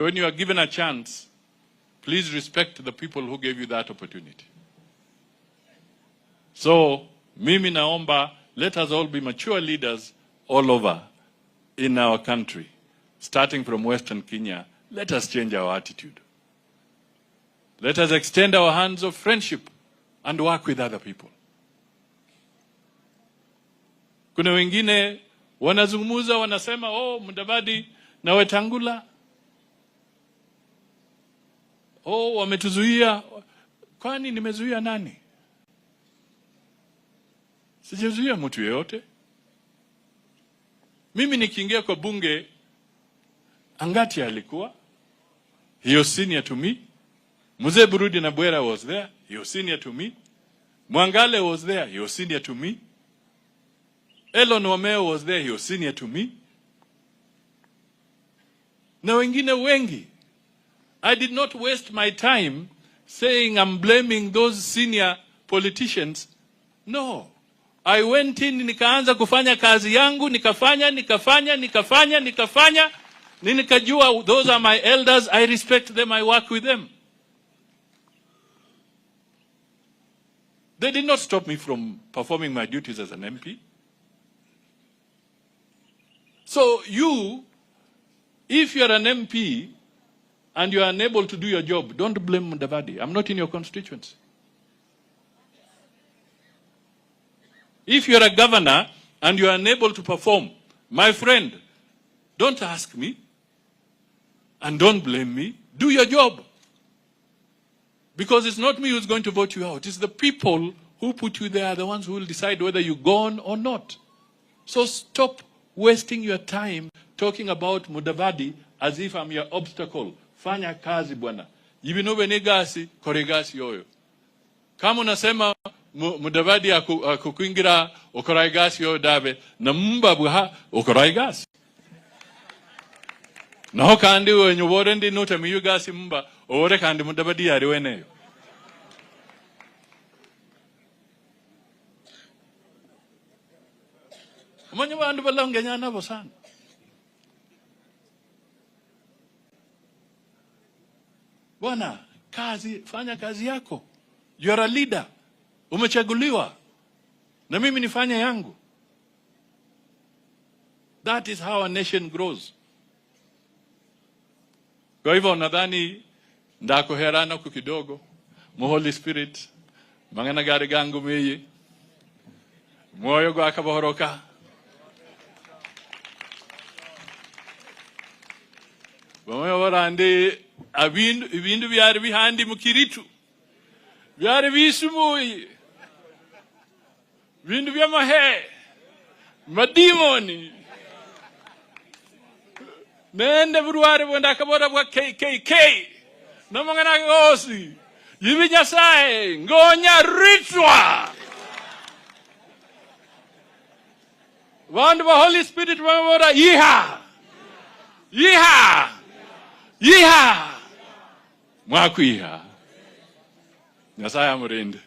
When you are given a chance, please respect the people who gave you that opportunity. So, mimi naomba, let us all be mature leaders all over in our country, starting from Western Kenya. Let us change our attitude. Let us extend our hands of friendship and work with other people. Kuna wengine wanazungumza wanasema, oh, Mudavadi na Wetangula, oh, wametuzuia. Kwani nimezuia nani? Sijazuia mtu yeyote. Mimi nikiingia kwa bunge, Angati alikuwa, he was senior to me. Mzee Burudi na Bwera was there, he was senior to me. Mwangale was there, he was senior to me. Elon Wameo was there, he was senior to me. Na wengine wengi. I did not waste my time saying I'm blaming those senior politicians. No. I went in nikaanza kufanya kazi yangu, nikafanya, nikafanya, nikafanya, nikafanya, ni nikajua those are my elders, I respect them, I work with them. They did not stop me from performing my duties as an MP. So you, if you are an MP and you are unable to do your job, don't blame Mudavadi. I'm not in your constituency. If you are a governor and you are unable to perform, my friend, don't ask me and don't blame me. Do your job. Because it's not me who's going to vote you out. It's the people who put you there, the ones who will decide whether you're gone or not. So stop wasting your time talking about Mudavadi as if I'm your obstacle. Fanya kazi bwana. Yibinobe ni gasi, kore gasi yoyo. Kama unasema Mudavadi akukuingira okorai gasi yoyo dabe, na mba buha okorai gasi. Naho kandi wenye ubore ndi nutemiyu gasi mba, owore kandi Mudavadi yari weneyo. Omanye bandu balongenya nabo sana. Bwana, kazi, fanya kazi yako. You are a leader. Umechaguliwa. Na mimi nifanye yangu. That is how a nation grows. Kwa hivyo nadhani ndakuherana ku kidogo. Mu Holy Spirit mangana gari gangu miyi. Moyo gwakabohoroka. Bamwe barande abindu ibindu byari bihandi mukiritu. Byari bisumuye. Bindu byamahe. Madimoni. Nende burware bwenda akabora bwa KKK. Namangana gosi. Yibi Nyasaye ngonya ritwa. Bandu ba Holy Spirit bamabora yiha. Yiha. Yiha. Mwakwiha. Nyasaye amurinde.